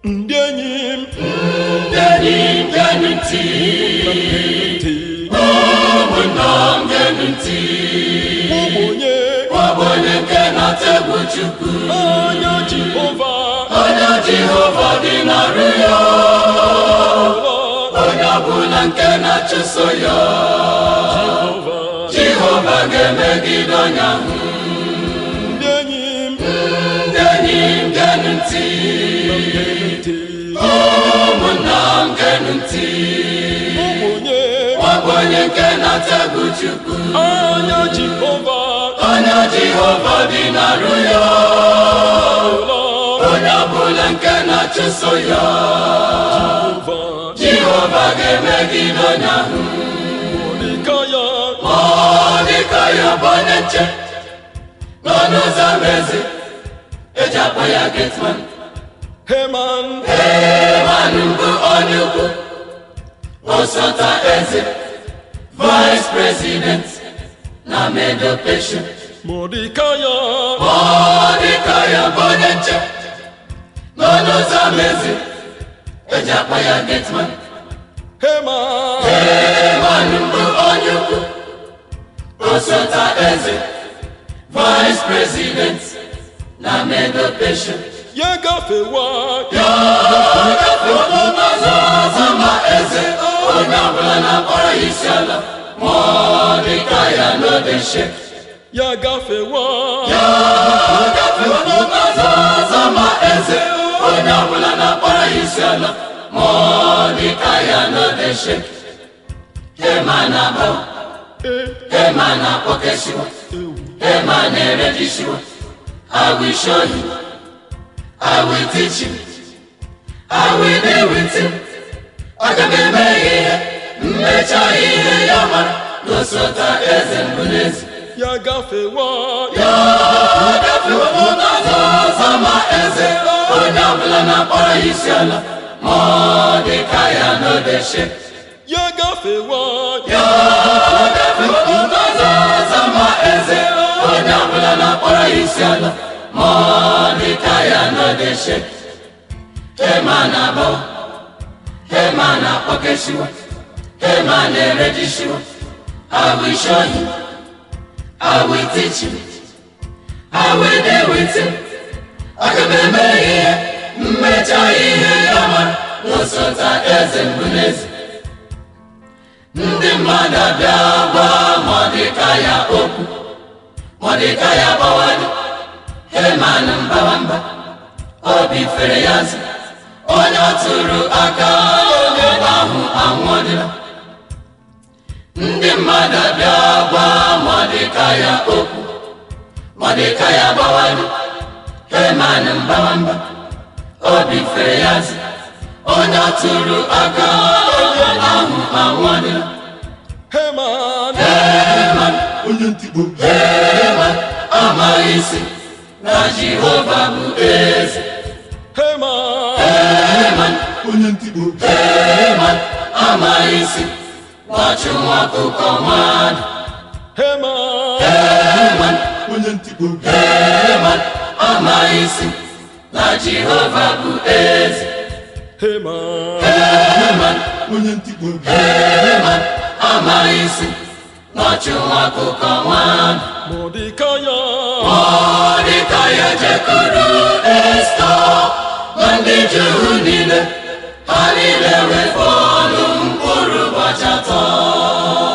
Ndị enyi m, Ndị enyi m, geenụ ntị. Ntị. Ụmụnna m, geenụ ntị. Ogbenye. Ogbenye nke na-atụ egwu Chukwu. Anya Jehova. Anya Jehova dị n'arụ ya. Onye ọbụla nke na-achụso ya. Jehova. Jehova ga-emegide onye ahụ. Ndị enyi m, Ndị enyi m, geenụ ntị. Ntị. Ụmụnna m, geenụ ntị. Ogbenye. Ogbenye nke na-atụ egwu Chukwu. Anya Jehova. Anya Jehova dị n'arụ ya. Onye ọbụla nke na-achụso ya. Jehova. Jehova ga-emegide onye ahụ. Mọdekaya. Mọdekaya bụ onye nche n'ọnụ ụzọ ama eze, eji akpọ ya gateman. Heman. Heman bụ onye ukwu, osote eze, vice president na Medo Persia. Mọdekaya. Mọdekaya bụ onye nche n'ọnụ ụzọ ama eze, eji akpọ ya gateman. Heman. Heman bụ onye ukwu, osote eze, vice president na Medo Persia. Ya gafewa. Ya gafewa n'ọnụ ụzọ ama eze, onye ọbụla na-akpọrọ ya isi ala. Mọdekaya no dey shake. Ya gafewa. Ya gafewa n'ọnụ ụzọ ama eze, onye ọbụla na-akpọrọ ya isi ala. Mọdekaya no dey shake. Heman agbawa, Heman akpọkesiwa, Heman erejisiwa. I will show you, I will teach you, I will be with you. Aga m eme ihe, mmecha ihe ya mara n'osota eze mbụ n'ezi. Ya gafewa. Ya gafewa n'ọnụ ụzọ ama eze, onye ọbụla na-akpọrọ ya isi ala. Mọdekaya no dey shake. Ya gafewa. Ya gafewa n'ọnụ ụzọ ama eze, onye ọbụla na-akpọrọ ya isi ala. Mọdekaya no dey shake. Heman agbawa, Heman akpọkesiwa, Heman erejisiwa. I will show you, I will teach you, I will be with you. Aga m eme ihe, mmecha ihe ya mara n'osota eze mbụ n'ezi. Ndị mmadụ abịa gwa Mọdekaya okwu. Mọdekaya gbawado, Heman mbawa mba, obi fere ya nza. Onye ọ tụrụ aka onye ahụ anwụọdịla. Ndị mmadụ abịa gwa Mọdekaya okwu. Mọdekaya gbawado, Heman mbawa mba, obi fere ya nza. Onye ọ tụrụ aka onye ahụ anwụọdịla. Heman. Heman. Onye ntikpo. Heman amaghị isi na Jehova bụ eze. Heman. Heman. Onye ntikpo. Heman amaghị isi na-achụ nwa ọkụkọ mmadụ. Heman. Heman. Onye ntikpo. Heman amaghị isi na Jehova bụ eze. Heman. Heman. Onye ntikpo. Heman amaghị isi na-achụ nwa ọkụkọ mmadụ. Mọdekaya. Mọdekaya jekwuru Esta na ndị Juu niile, ha niile wee ọnụ mkpụrụ ụbọchị 3.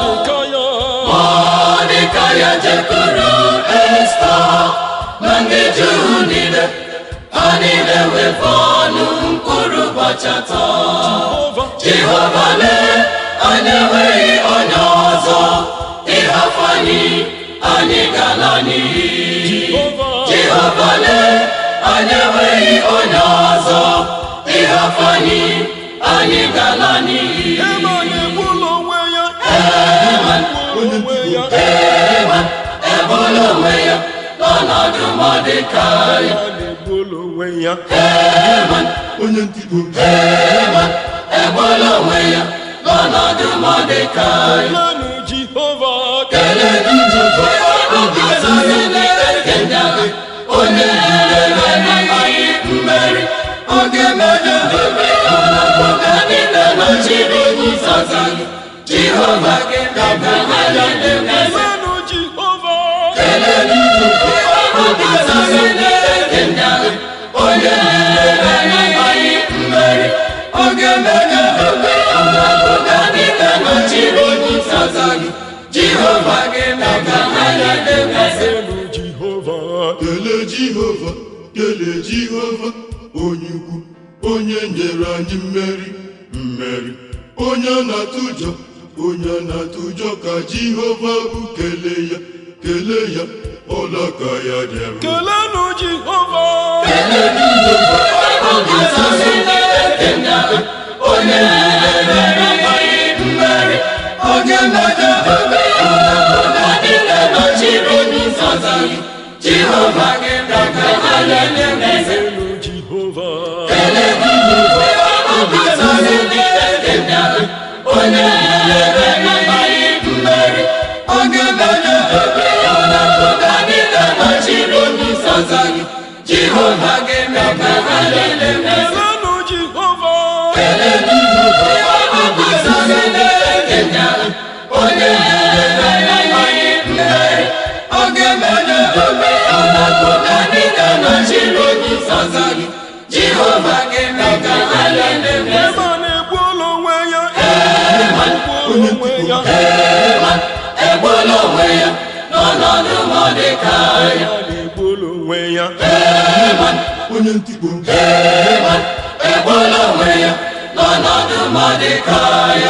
Mọdekaya. Mọdekaya jekwuru Esta na ndị Juu niile, ha niile wee ọnụ mkpụrụ ụbọchị 3. Jehova. Jehova, lee, anyị enweghị onye ọzọ. Ịhafụ anyị, anyị gala n'iyi. Jehova. Jehova, lee, anyị enweghị onye ọzọ. Ịhafụ anyị, anyị gala n'iyi. Heman egbula onwe ya. Heman. Egbula onwe ya. Heman egbula onwe ya n'ọnọdụ Mọdekai. Heman egbula onwe ya. Heman. Onye ntikpo. Heman egbula onwe ya n'ọnọdụ Mọdekai. Kelenụ Jehova. Kelenụ Jehova, onye nyere anyị mmeri oge mere. Onye nyere anyị mmeri, oge mere oge ọnọdụ niile nọchiri ụzọ gị. Jehova ga-eme ka ha niile mezie. Kelenu Jehova. Kelee Jehova, kelee Jehova, onye ukwu, onye nyere anyị mmeri, mmeri. Onye na-atụ ụjọ, onye na-atụ ụjọ ka Jehova bụ. Kelee ya, kelee ya, ọlaka ya dị ebube. Kelenu Jehova. Onye nyere anyị mmeri, oge mere oge ọnọdụ niile nọchiri ụzọ gị. Jehova ga-eme ka ha niile mezie. Kelenu Jehova. Onye nyere anyị mmeri, oge mere oge ọnọdụ niile nọchiri ụzọ gị. Jehova ga-eme ka ha niile mezie. Kelenu Jehova. Onye nyere anyị mmeri, oge mere oge ọnọdụ niile nọchiri ụzọ gị. Jehova ga-eme ka ha niile mezie. Ebe a na-egbuola onwe ya. Egbuola onwe ya. Egbuola onwe ya n'ọnọdụ Mọdekai. Ebe a na-egbuola onwe ya. Onye ntikpo. Egbuola onwe ya n'ọnọdụ Mọdekai.